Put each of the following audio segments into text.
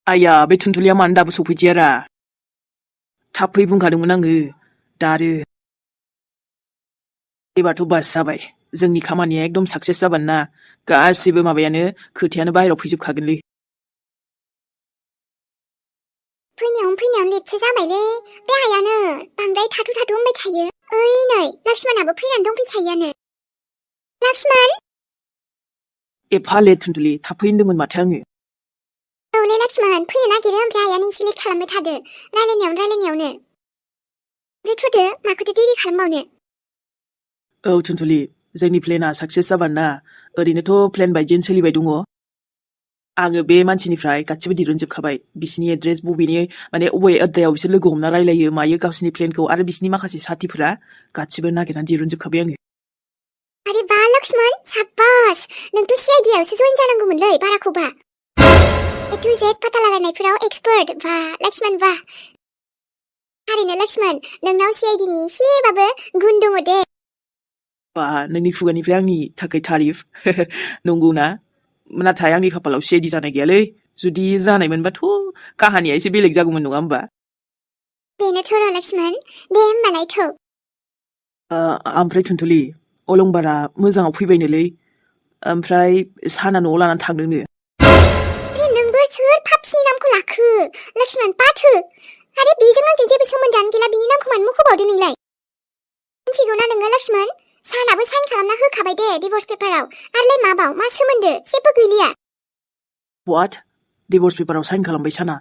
आया बे थुनथुलिया मानो दाबो सफैदियारा थाब फै बुंखादोंमोन आङो दा आरो एबारथ' बास जाबाय जोंनि खामानिया एकदम साक्सेस जाबाय ना गासिबो माबायानो खोथायानो बाहेरायाव फैजोबखागोनलै फैनायावनो लेटसो जाबायलै बे आयानो बांद्राय थाथु होनबाय थायो ओइ नै लक्ष्मणाबो फैनानै दंफैखायोआनो लक्ष्मण एफा लेट थुनथुलि थाब फै होनदोंमोन माथो आङो औलै लक्ष्मण फैनो नागिरो ओमफ्राय आयानो एसे लेट खालामबाय थादो रायलायनायावनो थ'दो माखौथो देरि खालामबावनो औ थुनथुलि जोंनि प्लेना साक्सेस जाबाय ना ओरैनोथ' प्लेन बायदियैनो सोलिबाय दङ आङो बे मानसिनिफ्राय गासिबो दिरुनजोबखाबाय बिसिनि एड्रेस बबेनि माने अबे आड्डायाव बिसोर लोगो हमना रायलायो मायो गावसिनि प्लेनखौ आरो बिसिनि माखासे साथिफोरा गासिबो नागिरनानै दिरुनजोबखाबाय आङो अरे बा लक्ष्मण साबास नोंथ' सीआईडीआवसो जइन जानांगौमोनलै बाराखौबा ए टु जेड पता लागायनायफोराव एक्सपार्ट बा लक्ष्मण बा थारैनो लक्ष्मण नोंनाव सीआईडीनि एसेबाबो गुन दङ दे बा नोंनि खुगानिफ्राय आंनि थाखाय तारिफ नंगौना नाथाय आंनि खाफालाव सीआईडी जानाय गैयालै जुदि जानायमोनबाथ' काहानिया एसे बेलेग जागौमोन नङा होमबा बेनोथ' र' लक्ष्मण दे होमबालाय थौ ओमफ्राय थुनथुलि अलंबारा मोजाङाव फैबायनोलै ओमफ्राय साना न'आव लानानै थांदोंनो नोंबो सोर पाप्सनि नामखौ लाखो लक्ष्मण पाथो आरे बेजों आंजों जेबो सोमोन्दोआनो गैला बिनि नामखौ मानो मख'बावदो नोंलाय मिथिगौना नोङो लक्ष्मण सानाबो साइन खालामना होखाबाय दे डिभर्स पेपाराव आरोलाय माबाव मा सोमोन्दो जेबो गैलिया व्हाट डिभर्स पेपाराव साइन खालामबाय साना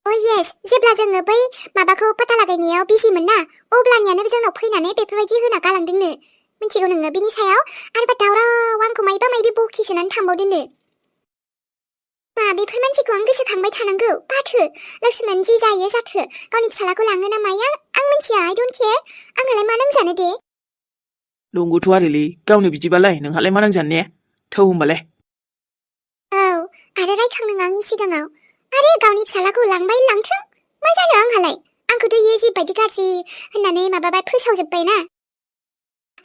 अ येस जेब्ला जोङो बै माबाखौ पता लागायनायाव बिजिमोन ना अब्लानियानो जोंनाव फैनानै बेफोरबायदि होना गालांदोंनो मिथिगौ नोङो बिनि सायाव आरोबा दावराव आंखौ मायबा मायबि बखिसोनानै थांबावदोंनो मा बेफोर मानसिखौ आं गोसोखांबाय थानांगौ बाथो लक्ष्मण जि जायो जाथो गावनि फिसालाखौ लाङो ना मायो आं मिथिया आइ डोन्ट केयार आंहालाय मा नांजानो दे नंगौथ' आरोलै गावनो बिदिबालाय नोंहालाय मा नांजानो ने थौ होमबालाय औ आरो रायखांनाङा आंनि सिगाङाव आरे गावनि फिसालाखौ लांबाय लांथों मा जानो आंहालाय आंखौथ' इयो जिबायदि गाज्रि होननानै माबाबाय फोसावजोब्बाय ना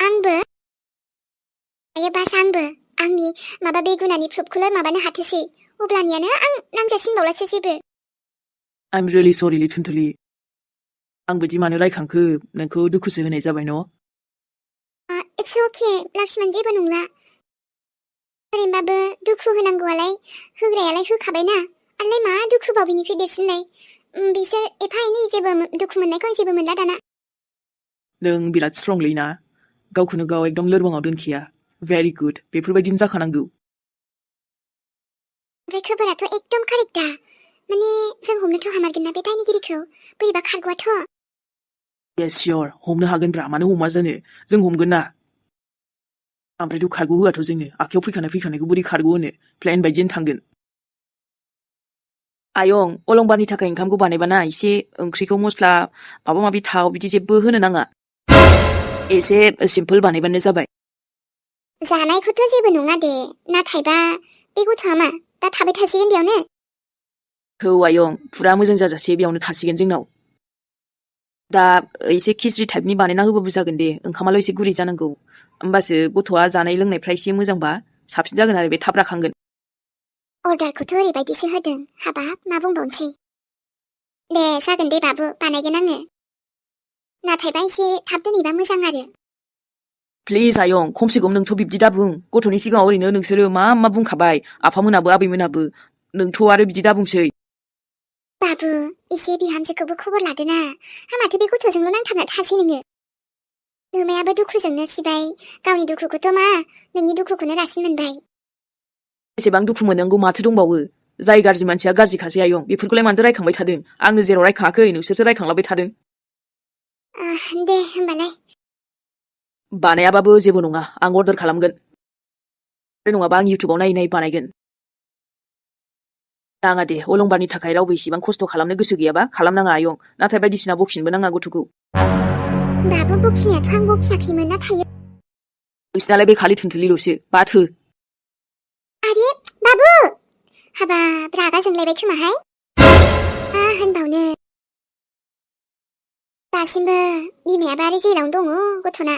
आंबो आंनि माबा बे गुनानि प्रुफखौल' माबानो हाथोसै अब्लानियानो आं नांजासिनबावलासो जेबो आइ एम रियेलि सरिलै थुनथुलि आं बिदि मानो रायखांखो नोंखौ दुखुसो होनाय जाबाय न' इट्स अके लक्ष्मण जेबो नंला ओरैनोबाबो दुखु होनांगौआलाय होग्रायालाय होखाबायना आरोलाय मा दुखु बाव बिनिफ्राय देरसिनलाय बिसोर एफा एनै जेबो दुखु मोननायखौ आं जेबो मोनला दाना नों बिराद स्ट्रंलै ना गावखौनो गाव एकदम लोरबाङाव दोनखिया भेरि गुड बेफोरबायदिनो जाखानांगौ ओमफ्राय खबराथ' एकदम कारेक्ट दा माने जों हमनोथ' हामारगोन ना बे दायनिगिरिखौ बोरैबा खारग'आथ' येस सियर हमनो हागोनब्रा मानो हमा जानो जों हमगोन ना ओमफ्रायथ' खारग' होआथ' जोङो आखायाव फैखानायखौ बोरै खारग' होनो प्लेन बायदिनो थांगोन आयं अलंबारनि थाखाय ओंखामखौ बानायबाना एसे ओंख्रिखौ मस्ला माबा माबि थाव बिदि जेबो होनो नाङा एसे सिम्पोल बानायबानो जाबाय जानायखौथ' जेबो नङा दे नाथायबा बे गथ'आ मा दा थाबाय थासिगोन बेयावनो औ आयं फुरा मोजां जाजासे बेयावनो थासिगोन जोंनाव दा एसे खिचरि टाइपनि बानायना होबाबो जागोन दे ओंखामाल' एसे गुरै जानांगौ होमबासो गथ'आ जानाय लोंनायफ्रा एसे मोजांबा साबसिन जागोन आरो बे थाब राखांगोन अर्डारखौथ' ओरैबायदिसो होदों हाबाब मा बुंबावनोसै दे जागोन दे बाबु बानायगोन आङो नाथायबा एसे थाब दोनैबा मोजां आरो प्लिज आयं खमसे खम नोंथ' बिब्दि दाबुं गथ'नि सिगाङाव ओरैनो नोंसोरो मा बुंखाबाय आफामोनाबो आबैमोनाबो नोंथ' आरो बिदि दाबुंसै बाबु एसे बिहामजोखौबो खबर लादोना माथो बे गथ'जोंल' नांथाबना थासै नोङो नोमायाबो दुखुजोंनो सिबाय गावनि दुखुखौथ' मा नोंनि दुखुखौनो रासिन मोनबाय एसेबां दुखु मोननांगौ माथो दंबावो जाय गाज्रि मानसिया गाज्रिखासै आयं बेफोरखौलाय मानोथो रायखांबाय थादों आंनो जेराव रायखाङाखै नोंसोरसो रायखांलाबाय थादों दे होमबालाय बानायाबाबो जेबो नङा आं अर्डार खालामगोन नङाबा आं इउटुबाव नायै बानायगोन नाङा दे अलंबारनि थाखाय रावबो इसेबां खस्थ' खालामनो गोसो गैयाबा खालामनाङा आयं नाथाय बायदिसिना बखिनोबो नाङा गथ'खौ बाबु बखिनायाथ' आं बखियाखैमोन नाथाय नोंसिनालाय बे खालि थुनथुलिल'सो बाथो आरे बाबु हाबाब रागा जोंलायबाय खोमाहाय मा होनबावनो दासिमबो बिमायाबो आरो जेलावनो दङ गथ'ना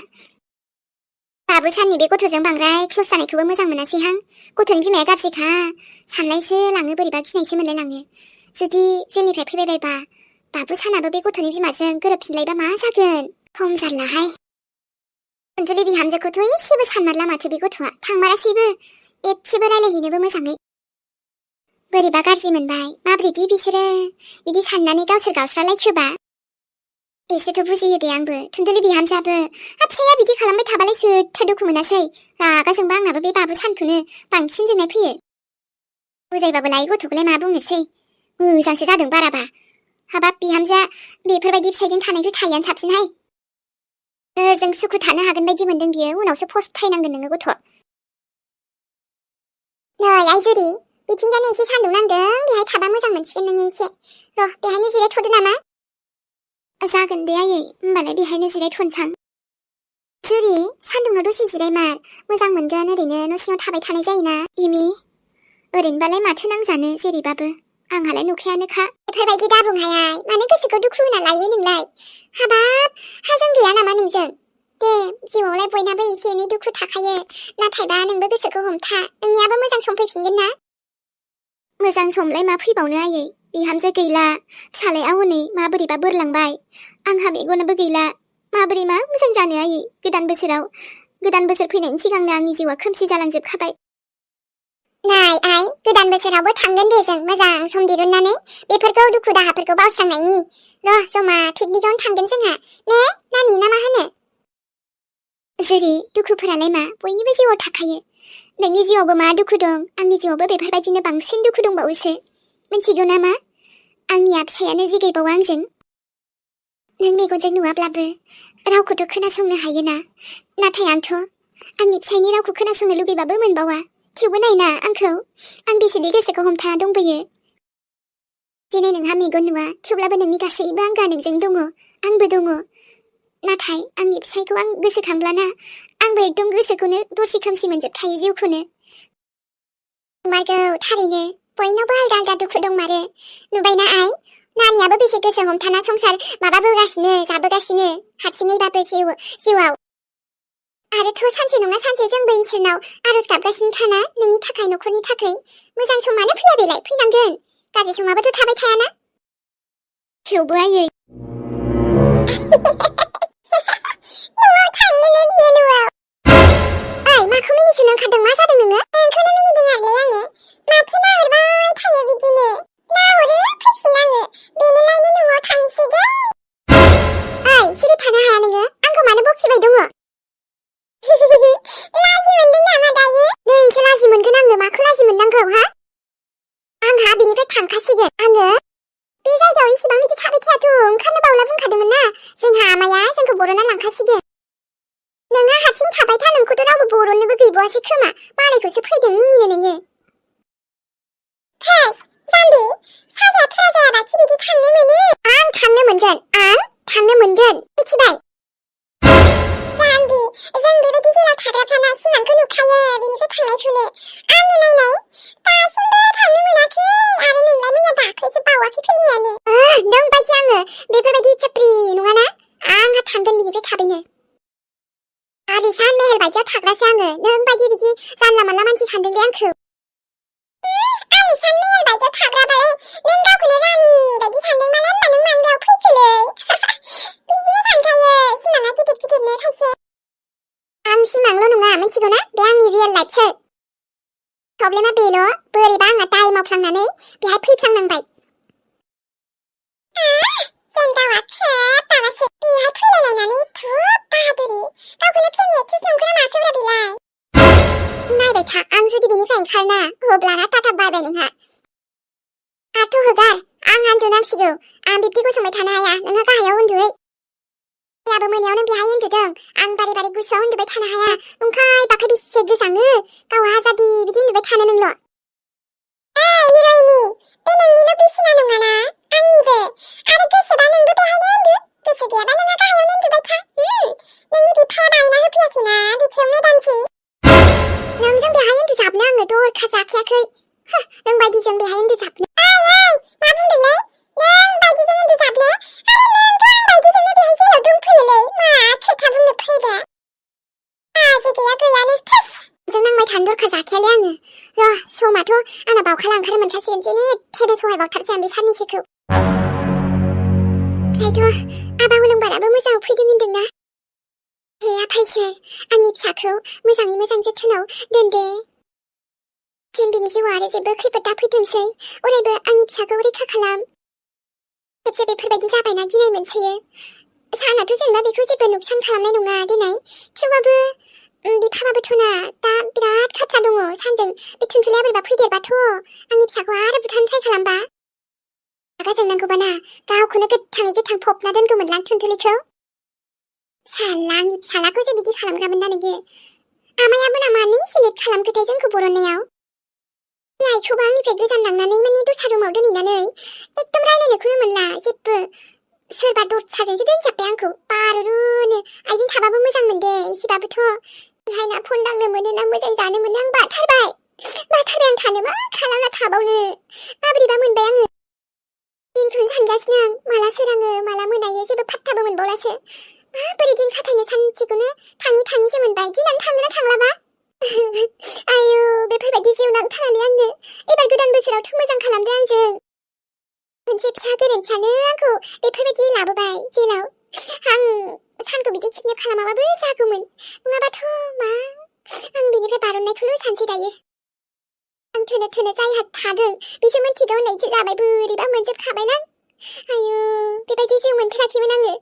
बाबु साननि बे गथ'जों बांद्राय क्लस जानायखौबो मोजां मोनासैहां। गथ'नि बिमाया गाज्रिखा, सानलायसो लाङो, बोरैबा गिनायसो मोनलायलाङो। जुदि जेलनिफ्राय फैबायबायबा बाबु सानाबो बे गथ'नि बिमाजों गोरोबफिनलायबा मा जागोन? खम जारलाहाय। अनजुलि बिहामजोखौथ' एसेबो सानमारला माथो बे गथ'आ, थांमारासैबो एसेबो रायलायहैनोबो मोजाङै। बोरैबा गाज्रि मोनबाय, माब्रैदि बिसोरो बिदि साननानै गावसोर गावस्रालायखोबा। एसेथ' बुजियो दे आंबो, थुन्दुलि बिहामजोआबो फिसाया बिदि खालामबाय थाबालाय सोरथो दुखु मोनासै। रागा जोंबा आंनाबो बे बाबु सानखौनो बांसिन जोंनाय फैयो। बुजायबाबो लायै गथ'खौलाय मा बुंनोसै, मोजांसो जादों बाराबा। हाबाब बिहामजोआ बेफोरबायदि फिसाइजों थानायनिख्रुइ थायैआनो साबसिनहाय। जों सुखु थानो हागोन बायदि मोनदों बियो, उनावसो फस्थायनांगोन नोङो गथ'। नै आइजुरि, बिथिंजायनो एसे सान्दुं नांदों, बेहाय थाबा मोजां मोनसिगोन नोङो एसे। र' बेहायनो जिरायथ'दो नामा? जागोन दे आयै, होमबालाय बेहायनो जिरायथ'नोसां। जुरि, सान्दुङाव दसे जिरायमार, मोजां मोनगोन, ओरैनो न' सिङाव थाबाय थानाय जायोना। इमि, ओरैनोबालाय माथो नांजानो जेरैबाबो, आंहालाय नुखायानोखा। बेफोरबायदि दाबुंहाय आइ, मानो गोसोखौ दुखु होना लायो नोंलाय? हाबाब, हाजों गैया नामा नोंजों? दे, जिउआवलाय बयनाबो एसे एनै दुखु थाखायो, नाथायबा नोंबो गोसोखौ हमथा, नोंनियाबो मोजां सम फैफिनगोन ना। मोजां समलाय मा फैबावनो आयै, बिहामजो गैला, फिसालाया हनै माबोरैबा बोरलांबाय, आंहा मेगनाबो गैला, माबोरै मा मोजां जानो आयै। गोदान बोसोर फैनायनि सिगांनो आंनि जिउआ खोमसि जालांजोबखाबाय। नै आइ, गोदान बोसोरावबो थांगोन दे जों मोजां सम दिरुननानै, बेफोरखौ दुखु दाहाफोरखौ बावस्रांनायनि। र' जमा पिकनिकआवनो थांगोन जोंहा, ने नानि ना मा होनो? जुरि, दुखुफोरालाय मा बयनिबो जिउआव थाखायो। नोंनि जिउआवबो मा दुखु दं, आंनि जिउआवबो बेफोरबायदिनो बांसिन दुखु दंबावोसो। मिथिगौ नामा? आंनिया फिसायानो जिगैबावो आंजों। नों मेगनजों नुवाब्लाबो रावखौथ' खोनासंनो हायोना, नाथाय आंथ' आंनि फिसायनि रावखौ खोनासंनो लुगैबाबो मोनबावा। थेवबो नायना आंखौ, आं बेसेदि गोसोखौ हमथाना दंबोयो। दिनै नोंहा मेगन नुवा, थेवब्लाबो नोंनि गासैबो आंगा नोंजों दङ, आंबो दङ। नाथाय आंनि फिसायखौ आं गोसोखांब्लाना आंबो एकदम गोसोखौनो दरसे खोमसि मोनजोबखायो जिउखौनो। नंमारगौ, थारैनो बयनावबो आलदा आलदा दुखु दंमारो। नुबायना आइ, नानियाबो बेसे गोसो हमथाना संसार माबाबोगासिनो, जाबोगासिनो, हारसिङैबाबो जिउआव। आरोथ' सानसे नङा सानसे जोंबो इसोरनाव आरज गाबगासिनो थाना, नोंनि थाखाय, न'खरनि थाखाय। मोजां समानो फैया बेलाय, फैनांगोन, गाज्रि समाबोथ' थाबाय थायाना। थेवबो आयै न'आव थांनोनो बियो न'आव। ओइ, माखौ मिनिसोनो ओंखारदों? मा जादों नोङो? नोंखौनो मिनिदों आरोलै आङो। माथो नाहरबाय थायो बिदिनो? नाहरो, फैफिनलाङो, बेनोलायनो न'आव थांसिगोन। ओइ, सिरि थानो हाया नोङो? आंखौ मानो बखिबाय दङ? लाजि मोनदों नामा दायो? नैसो लाजि मोनगोन आङो, माखौ लाजि मोननांगौ हा? आंहा बिनिफ्राय थांखासिगोन। आङो बे जायगायाव इसिबां बिदि थाबाय थायाथ', ओंखारनो बावला बुंखादोंमोन ना, जोंहा आमाया जोंखौ बर'ना लांखासिगोन। नोंहा हारसिं थाबाय था, नोंखौथ' रावबो बर'नोबो गैबावासै खोमा, मालायखौसो फैदों मिनिनो नोङो। थेस, जाम्बि, साजाया थोरा जायाबाथि बिदि थांनो मोनो? आं थांनो मोनगोन, आं थांनो मोनगोन, मिथिबाय? जाम्बि, जों बेबायदि जेराव थाग्राफ्राना सिमांखौ नुखायो, बेनिफ्राय थांनायखौनो। आङो नायनाय, दासिमबो थांनो मोनाखै, आरो नोंलाय मैया दाख्लैसो बावाखै फैनायानो। नों बायदि आङो बेफोरबायदि चाप्रि नङाना, आंहा थांगोन बिनिफ्राय थाबैनो। आलिशान मेहेल बायदियाव थाग्रासो आङो, नों बायदि बिदि जानला मानला मानसि सानदोंलै आंखौ। आलिशान मेहेल बायदियाव थाग्राबालाय नों गावखौनो रानि बायदि सानदोंबालाय होमबा नों मानो बेयाव फैखोलै? बिदिनो सानखायो, सिमाङा गिदिर गिदिरनो खायसे। आं सिमांल' नङा, मिथिगौ ना, बे आंनि रियेल लाइफसो। प्रब्लेमा बेल', बोरैबा आंहा दाय मावफ्लांनानै बेहाय फैफ्लांनांबाय। जों गावआ खोब माबासो, बेहाय फैलायलायनानै थुब बाहादुरि, गावखौनो फेमि एक्ट्रेस नंगौना माखोब्रा बेलाय? नायबाय था, आं जुदि बेनिफ्राय ओंखारना, अब्लाना टाटा बाय बाय नोंहा। आथ' होगार, आं उन्दुनांसिगौ, आं बिब्दि गसंबाय थानो हाया, नोंहा गाहायाव उन्दुहै। मैयाबो मोनायावनो बेहाय उन्दुदों, आं बारे बारे गुसुआव उन्दुबाय थानो हाया, अंखाय बाखाय बेसे गोजाङो, गावहा आजादि बिदि उन्दुबाय थानो नोंल'। हिर'इनि, बे नोंनिल' बिसिना नङाना, आंनिबो, आरो गोसोबा नोंबो बेहायनो उन्दु, गोसो गैयाबा नोंहा गाहायावनो उन्दुबाय था। नोंनि बिफाया बानायना होफैयाखैना बिखायाव मेदामथि। नोंजों बेहाय उन्दुजाबनो आङो दरखार जाखायाखै। नों बायदिजों बेहाय उन्दुजाबनो। ओइ, मा बुंदोंलै? नों बायदिजों उन्दुजाबनो? आरे नोंथ' आं बायदिजोंनो बेहाय जेराव दंफैयोलै, मा खोथा बुंनो फैदो? आजिगे सहायबावथारसै आं बे साननैसोखौ ओमफ्रायथ' आबा हलंबाराबो मोजाङाव फैदों होनदोंना हे आफायसो आंनि फिसाखौ मोजाङै मोजां जोथोनाव दोन दे जों बिनि जिउआव आरो जेबो खैफोद दाफैथोंसै अरायबो आंनि फिसाखौ रैखा खालाम खेबसे बेफोरबायदि जाबायना गिनाय मोनसोयो सानाथ' जेनेबा बेखौ जेबो नुकसान खालामनाय नङा देनाय थेवबाबो बिफाबाबोथ'ना दा बिराद खाथ्रा दङ सानजों बे थुनथुलिया बोरैबा फैदेरबाथ' आंनि फिसाखौ आरो बुथारनो ट्राइ खालामबा रागा जोंनांगौबाना गावखौनो गोथाङै गोथां फबना दोनगौमोनलां थुनथुलिखौ साला आंनि फिसालाखौसो बिदि खालामग्रामोन ना नोङो आमायाबो ना मानो सेलेक्ट खालामखोथाय जोंखौ बरननायाव बे आइखौबो आंनिफ्राय गोजान लांनानै माने दस्रा रुमाव दोनहैनानै एकदम रायलायनोखौनो मोनला जेबो सोरबा दस्राजोंसो दोनजाबबाय आंखौ बारुरुनो आइजों थाबाबो मोजांमोन दे एसेबाबोथ' बेहाय ना फन दांनो मोनो ना मोजां जानो मोनो आं बाथारबाय आं थानो मा खालामना थाबावनो माबोरैबा मोनबाय आङो दिनखौनो सानगासिनो आं माला सोराङो माला मोनायो जेबो फात्ताबो मोनबावलासो माबोरै दिन खाथायनो सानसेखौनो थाङिसो मोनबाय दिनानो थाङोना थांलाबा आयु बेफोरबायदि जिउ नांथारालै आंनो एबार गोदान बोसोरावथ' मोजां खालामदो आंजों मोनसे फिसा गोरोन्थियानो आंखौ बेफोरबायदि लाबोबाय जेलाव आं सानखौ बिदि किडनेप खालामाबाबो जागौमोन नङाबाथ' मा आं बिनिफ्राय बारननायखौल' सानसै दायो आं थोनो जायहा थादों बिसोर मोनथिगौ होननायसो जाबाय बोरैबा मोनजोबखाबायलां आयु बेबायदि जिउ मोनफेराखैमोन आङो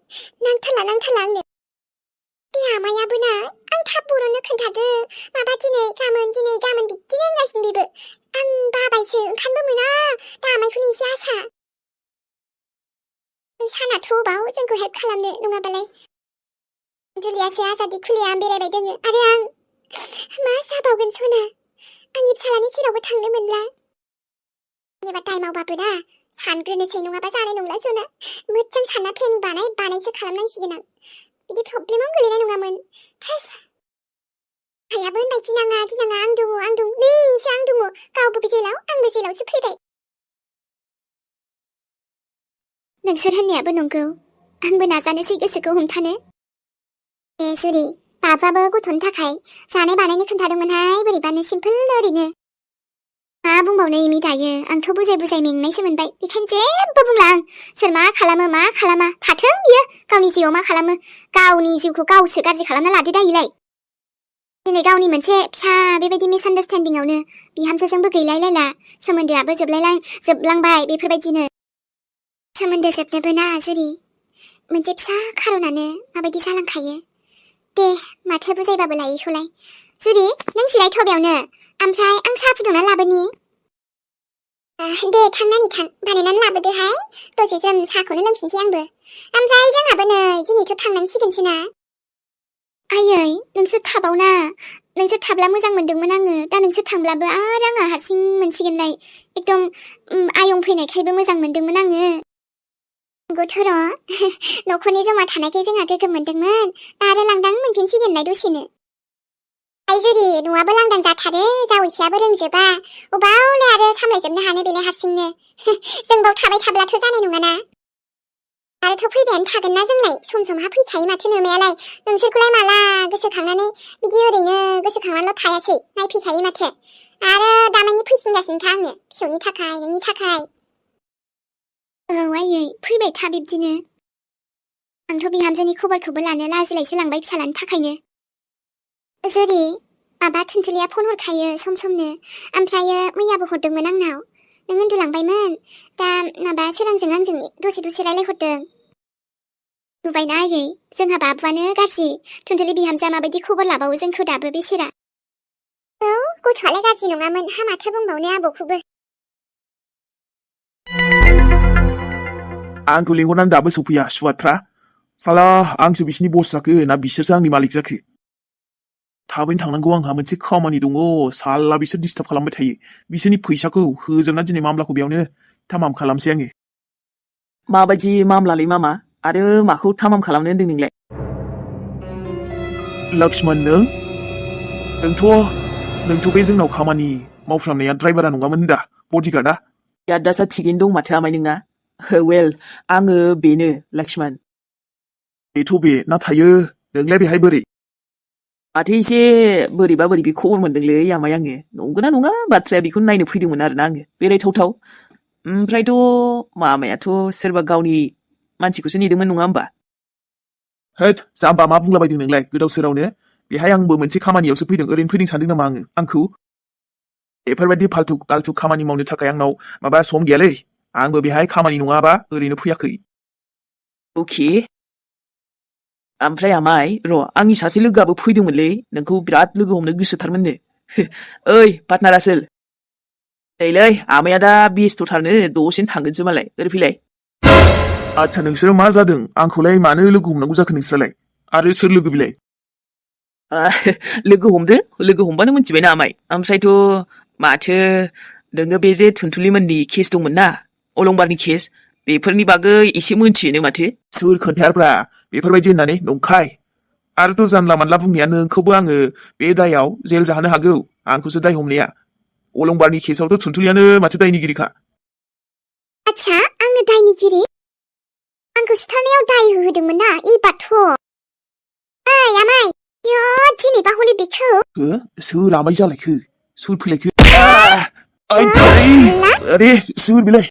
नांथारला आंनो बे आमायाबो ना आं थाब बरननो खोन्थादो माबा दिनै गाबोन बिदिनो होनगासिनो बेबो आं बाबायसो ओंखामबो मोना दा आमायखौनो एसे आसा सानाथ' बाव जोंखौ हेल्प खालामनो नङाबालाय जुलियासो आजादि खुलिया बेरायबाय दोङो आरो आं मा जाबावगोन सना आंनि फिसालानि सेरावबो थांनो मोनला एबा टाइमावबाबो ना सानग्रोनोसै नङाबा जानाय नंला सना मोजां सानना प्लेनिं बानायसो खालामनांसिगोन आं बिदि प्रब्लेमाव गोलैनाय नङामोन आइयाबो होनबाय गिनाङा आं दं नैसो आं दङ गावबो जेलाव आंबो जेलावसो फैबाय नोंसोर होननायाबो नंगौ आंबो नाजानोसै गोसोखौ हमथानो ए जुरि बाबाबो गथ'नि थाखाय जानाय बानायनो खोन्थादोंमोनहाय बोरैबानो सिम्पोल ओरैनो मा बुंबावनो एमि दायो आंथ' बुजाय मेंनायसो मोनबाय बेखायनो जेबो बुंला आं सोर मा खालामा थाथों बियो गावनि जिउआव मा खालामो गावनि जिउखौ गावसो गाज्रि खालामना लादो दायोलाय दिनै गावनि मोनसे फिसा बेबायदि मिसआन्डारस्टेन्डिंआवनो बिहामजोजोंबो गैलायलायला सोमोन्दोआबो जोबलांबाय बेफोरबायदिनो सोमोन्दो जोबनोबो ना जुरि मोनसे फिसा खारनानो माबायदि जालांखायो दे माथो बुजायबाबो लायैखौलाय जुरि नों जिरायथ' बेयावनो ओमफ्राय आं साहा फुदुंना लाबोनि दे थांनानै थां बानायनानै लाबोदोहाय दसे जों साहाखौनो लोंफिनसै आंबो ओमफ्राय जोंहाबो नै दिनैथ' थांनांसिगोनसो ना आयै नोंसोर थाबावना नोंसोर थाब्ला मोजां मोनदोंमोन आङो दा नोंसोर थांब्लाबो आरो आंहा हारसिं मोनसिगोनलाय एकदम आयं फैनायखायबो मोजां मोनदोंमोन आङो गथ'र' न'खरनि जमा थानायखाय जोंहा गोगोम मोनदोंमोन दा आरो लांदां मोनफिनसिगोनलाय दसेनो आइजुरि न'आबो लांदां जाथारो जावैसोआबो रोंजोबा अबावलाय आरो सामलायजोबनो हानो बेलाय हारसिंनो जों बाव थाबाय थाब्लाथ' जानाय नङाना आरोथ' फैबायानो थागोन ना जोंलाय सम हा फैखायो माथो नोमायालाय नोंसोरखौलाय माला गोसोखांनानै बिदि ओरैनो गोसोखांनानैल' थायासै नायफैखायो माथो आरो दामानि फैसिनगासिनोखा आङो फिसौनि थाखाय नोंनि थाखाय औ आयै फैबाय था बिब्दिनो आंथ' बिहामजोनि खबरखौबो लानो लाजिलायसो लांबाय फिसालानि थाखायनो जुरि माबा थुनथुलिया फन हरखायो समनो ओमफ्रायो मैयाबो हरदोंमोन आंनाव नों उन्दुलांबायमोन दा माबा सोरांजों आंजों दसे रायलायहरदों नुबायना आयै जोंहा बाबुआनो गाज्रि थुनथुलि बिहामजोआ माबायदि खबर लाबावो जोंखौ दाबो बेसेरा औ गथ'आलाय गाज्रि नङामोन हा माथो बुंबावनो आबौखौबो आंखौ लिंहरनानै दाबो सफैया सुवादफ्रा साला आंसो बिसिनि बस जाखो ना बिसोरसो आंनि मालिक जाखो थाबैनो थांनांगौ आंहा मोनसे खामानि दङ साला बिसोर डिस्टार्ब खालामबाय थायो बिसोरनि फैसाखौ होजोबना दिनै मामलाखौ बेयावनो थामाम खालामसै आङो माबायदि मामलालै मामा आरो माखौ थामाम खालामनो होन्दों नोंलाय लक्ष्मण नोंथ' बे जोंनाव खामानि मावफ्रामनाया ड्राइभारा नङामोन दा बडिगार्डआ यादासा थिगैनो दं माथो आमाय नोंना वेल आङो बेनो लक्ष्मण बेथ' बे नाथायो नोंलाय बेहाय बोरै माथो एसे बोरैबा खबर मोनदोंलै आमाय आङो नंगौना नङा बाथ्राया बेखौ नायनो फैदोंमोन आरोना आङो बेरायथावथाव ओमफ्रायथ' मामायाथ' सोरबा गावनि मानसिखौसो नेदोंमोन नङा होमबा? होद जाम्बा मा बुंलाबायदों नोंलाय गोदाव सोरावनो बेहाय आंबो मोनसे खामानियावसो फैदों ओरैनो फैदों सानदों नामा आंखौ बेफोरबायदि फाल्थु आल्थु खामानि मावनो थाखाय आंनाव माबा सम गैयालै आंबो बेहाय खामानि नङाबा ओरैनो फैयाखै अके ओमफ्राय आमाय र' आंनि सासे लोगोआबो फैदोंमोनलै नोंखौ बिराद लोगो हमनो गोसोथारमोननो ओइ पार्टनार आसोल नैलै आमाया दा बेस्थ'थारनो दसेनो थांगोनसो मालाय ओरै फैलाय आच्छा नोंसोरो मा जादों आंखौलाय मानो लोगो हमनांगौ जाखो नोंस्रालाय आरो सोर लोगो बिलाय लोगो हमबानो मोनथिबाय ना आमाय ओमफ्रायथ' माथो नोङो बे जे थुनथुलिमोननि केस दंमोन ना अलंबारनि केस बेफोरनि बागै एसे मोनथियोनो माथो सोर खोन्थायारब्रा बेफोरबायदि होननानै नंखाय आरोथ' जानला मानला बुंनाया नोंखौबो आङो बे दायाव जेल जाहोनो हागौ आंखौसो दाय हमनाया अलंबारनि केसावथ' थुनथुलियानो माथो दायनिगिरिखा आच्छा आंनो दायनिगिरि आंखौ सिथारनायाव दाय होदोंमोन ना एबारथ' ओइ आमाय दिनैबा हले बेखौ सोर आमाय जालायखो सोर फैलायखो साला अरे सोर बिलाय